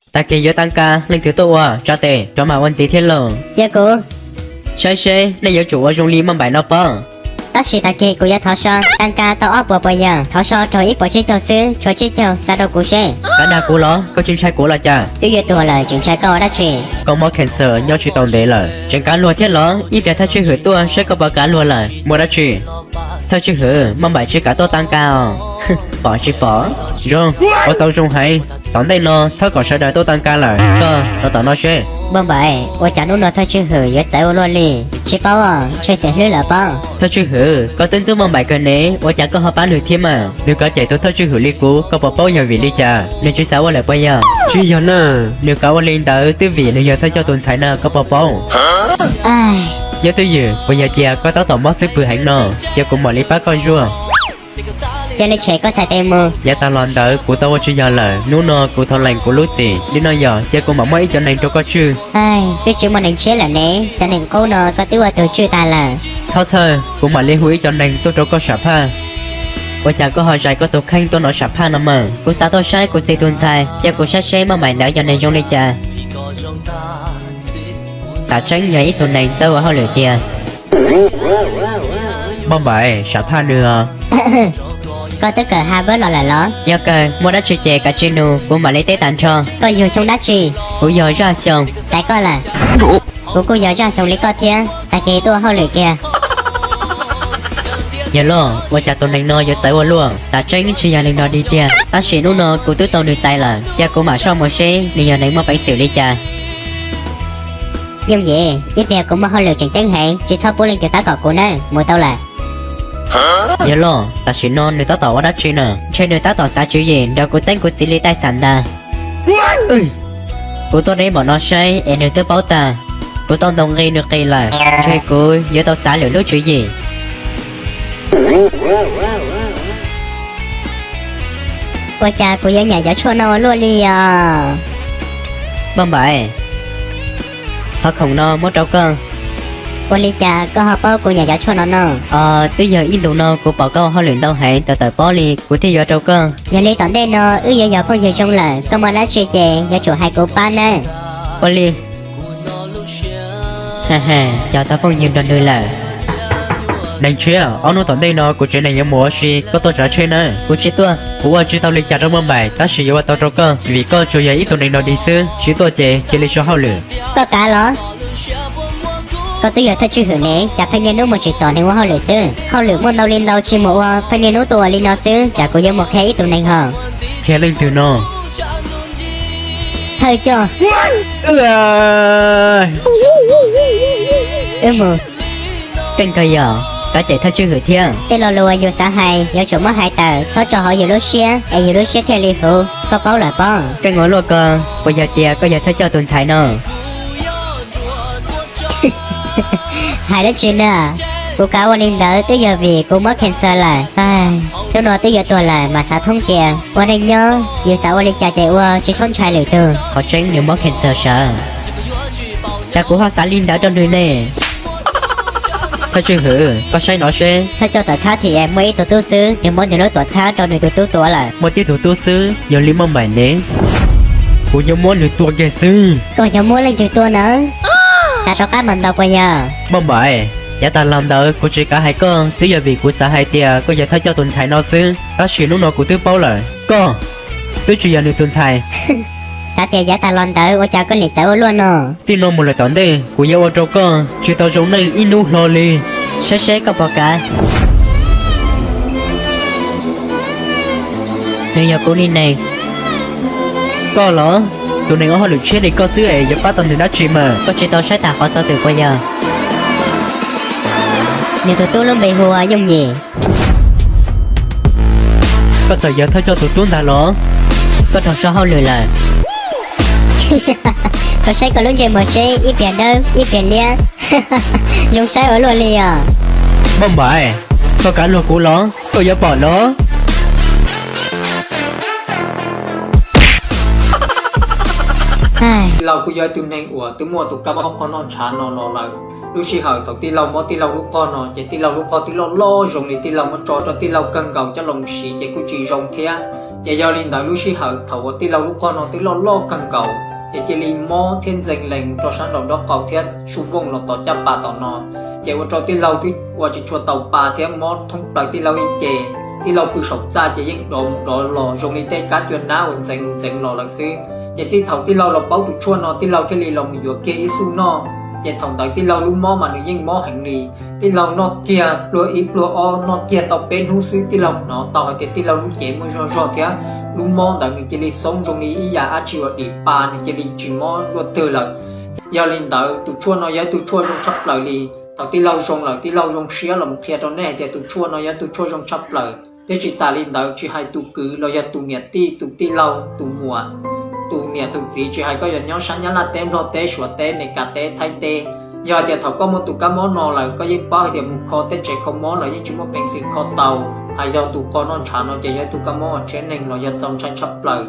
Tag kis yuav tag ka, leej twg tuaj ua? Tso tes, rov mam ua ntxiv thiab lauj. Cia kuv. Saib seb nej yuav tsum ua zoo li Maj Npaim no pob. Tab sis tag kis kuv yuav thov so, tag ka tau ob puas puas yawm, thov so raug ib puas tsib caug xwb, tshuav tsib caug xa rau kuv seb. Kav dag kuv los? Koj tsis ntshai kuv los cas? Twb yuav tuag lawm tseem ntshai koj ua dab tsi? Koj mob cancer nyob tsis tau ntev lawm, tseem kav luag thiab los? Ib pliag thawj tswj hwm tuaj seb koj puas kav luag lawm. Muaj dab tsi? Thawj tswj hwm, Maj Npaim tsis kav tuaj tag ka os. Pom tsis pom? Zoo, ua tau zoo heev. Tom ntej no txhob kom sawv daws tuaj tag ka lawm, koj los tom no seb. Maj Npaim, ua cas hnub no thawj tswj hwm yuav txawv ua luaj li? Tsis paub os, ntshe xiam hlwb lawm pob. Thawj tswj hwm, koj twb ntxub Maj Npaim kawg ne, ua cas koj ho pab nws thiab mas? Nws kav cem tus thawj tswj hwm li kuv, koj puas paub yog vim li cas? Nws tsis xav ua lawm puas yog? Tsis yog na, nws kav ua li ntawd twb vim nws yog thawj coj tus ntxhais na, koj puas paub? Yog twj ywm, puas yog tias koj tab tom mob xwb pwg heev no, cia kuv mam li pab koj zuaj. Cia li tshem koj txhais tes mus. Yav tag los ntawd kuv tau ua tsis yog lawm, hnub no kuv thov lees kuv lub txim, li no yog cia kuv mam muab ib co neeg rau koj tswj. Twb tsis muaj neeg tshiab lawm ne, cov neeg qub no koj twb ua tug tswj tag lawm. Txhob txhawj, kuv mam li hu ib co neeg tuaj rau koj sam phaj. Ua cas koj ho zais koj tus kheej tuaj no sam phaj no mas? Kuv xav tuaj saib kuv txiv tus ntxhais, cia kuv saib seb Maj Npaim ntawd yog neeg zoo li cas. Tam tseeb yog ib tug neeg txawj ua hauj lwm tiag. Maj Npaim, sam phaj nws os. Koj twb kawm Harvard los lawm los? Yog kawg, muaj dab tsi ces kav tsij nug, kuv mam li teb tag nrho. Koj yug xyoo dab tsi? Kuv yog Zaj Xyoos. Txais koj lawm. Kuv kuj yog Zaj Xyoos li koj thiab, tag kis tuaj ua hauj lwm kiag. Yawg loj, ua cas tus neeg no yuav txawv ua luaj? Tam tseeb tsis yog neeg nrog dig tiag, tab sis hnub no kuv twb tau nws txais lawm, cia kuv mam soj mus seb nws yog neeg muaj peev xwm li cas. Yooj yim, ib pliag kuv muaj hauj lwm tseem ceeb heev, tsis txhob pub leej twg tab tom kuv nawb, mus tau lawm. Yawg loj, tam sim no nws tab tom ua dab tsi na? Ntshe nws tab tom xav tswv yim nrog kuv txeeb kuv txiv li taij xam ntag. Kuv tuaj deb npaum no saib es nws twb paub tag. Kuv tau ntaus nqi nws qis lawm, ntshe kuv yuav tau xav lwm lub tswv yim. Ua cas kuv yuav nyam cov tshuaj no ua luaj li os? Maj Npaim, qhov khoom no muab rau koj. Ua li cas koj ho paub kuv nyam cov tshuaj no no? Os, twb yog ib ntus no kuv pom koj ua hauj lwm ntau heev tawm tawm pob li kuv thiaj yuav rau koj. Yog li tom ntej no wb yuav yog phooj ywg zoo lawm, koj muaj dab tsi ces yuav tsum hais kuv pab nawb. Ua li. Cog tau phooj ywg nrog nws lawm. Neeg tshiab, ob hnub tom ntej no kuv tsev neeg yuav mus ua si, koj tuaj tsav tsheb nawb. Kuv tsis tuaj. Kuv ua tsis tau li cas rau Maj Npaim, tab sis yuav ua tau rau koj, vim koj tsuas yog ib tug neeg nrog dig xwb. Tsis tuaj ces cia li so hauj lwm. Koj kav los? Koj twb yog thawj tswj hwm ne, cas pheej niaj hnub mus tsim txom neeg ua hauj lwm xwb? Hauj lwm muaj ntau li ntau, tsis mus ua, pheej niaj hnub tuaj ua li no xwb, tsam kuv yuav mus qhia ib tug neeg ho. Qhia leej twg no? Thawj coj. Wb mus. Keej kawg yog, kav cem thawj tswj hwm thiab. Tej lo lus uas yus xav hais yuav tsum muab hais tawm, txhob tso hauv yus lub siab es yus lub siab thiaj li huv, koj paub lawm pob? Keej ua luaj ko, puas yog tias koj yog thawj coj tus ntxhais no? Hais dab tsi na? Kuv kav ua li ntawd twb yog vim kuv mob cancer lawm. Hnub no twb yuav tuag lawm mas xav thoob tias ua neej nyob yus xav ua li cas ces ua, tsis txhob ntshai lwm tug. Qhov tseeb nws mob cancer sawv. Cas kuv ho xav li ntawd rau nws ne? Thawj tswj hwm, koj saib no seb. Thawj coj tawm txhab thiab muaj ib tug tub xwb, nws muab nws lub tuam txhab rau nws tus tub tuav lawm. Muaj tib tug tub xwb, yog li Maj Npaim ne, kuv yuav muab nws tua kiag xwb. Koj yuav muab leej twg tua na? Xav rov qab mas ntaus puas yog? Maj Npaim, yav tag los ntawd kuv tsis kav hais koj, twb yog vim kuv xav hais tias koj yog thawj coj tus ntxhais no xwb, tab sis hnub no kuv twb paub lawm, koj twb tsis yog nws tus ntxhais. Xav tias yav tag los ntawd ua cas koj nim txawv ua luaj no? Txij no mus lawm tom ntej kuv yuav ua rau koj tsis tau zoo neej ib hnub hlo li. Saib seb koj puas kav. Nws yog kuv li neeg. Koj los? Tus neeg ua hauj lwm tshiab li koj xwb es yuav pab tau nws dab tsi mas? Koj tsis tau saib tag qhov xov xwm puas yog? Nws tus tub lub npe hu ua Yooj Yim. Koj txawm yog thawj coj tus tub ntag los? Koj raug so hauj lwm lawm. Koj saib koj lub ntsej muag seb, ib pliag dawb ib pliag liab, zoo saib ua luaj li os. Maj Npaim, koj kav luag kuv los? Koj yuav pom los. Tij laug kuj yog ib tug neeg uas twb muaj tus kab mob qhov noj ntshav no los lawm. Lub sij hawm thaum tij laug mob tij laug lub qhov no ces tij laug lub qhov twb loj loj zoo li tij laug muab tso rau tij laug kawg nkaus coj los mus siv ces kuj tsis zoo thiab. Ces yog li ntawd lub sij hawm thaum uas tij laug lub qog no twb loj loj kawg nkaus ces cia li mob thiab ntxeev lees rau sab nraum nraub qaum thiab sub vooj los tom caj pas tom no. Ces ua rau tij laug twb ua tsis tshua tau pa thiab mob thoob plaws tij laug ib ce. Tij laug pw saum txaj ces yeej dov mus dov los zoo li tej kab cua nab uas ntxeev mus ntxeev los lawm xwb. Ces txij thaum tij laug los paub tus tshuaj no tij laug thiaj li los mus yuav kiag ib xuj noj. Ces thaum ntawd tij laug lub mob mas nws yeej mob heev li. Tij laug noj kiag pluag ib pluag ob, noj kiag tau peb hnub xwb tij laug hnov tau hais tias tij laug lub cev muaj zog zog thiab lub mob ntawd nws cia li xoob zoo li ib yam dab tsi uas dim pa, nws cia li tsis mob luaj twg lawm. Yog li ntawd tus tshuaj no yog ib tug tshuaj zoo tshaj plaws li. Thaum tij laug zoo lawm tij laug zoo siab los qhia rau nej hais tias tus tshuaj no yog tus tshuaj zoo tshaj plaws. Thiab tsis tas li ntawd tsis hais tus kwv los yog tus niam tij, tus tij laug, tus muam, tus niam tus txiv, tsis hais koj yuav nyob sab Nyab Laj teb, Nplog teb, Suav teb, Meskas teb, Thaib teb, yog hais tias thaum koj muaj tus kab mob no lawm koj yeej paub hais tias mus kho tej tsev kho mob los yeej tsis muaj peev xwm kho tau. Hais yog tus qog noj ntshav no ces yog tus kab mob uas tshiab neeg los yog txaus ntshai tshaj plaws.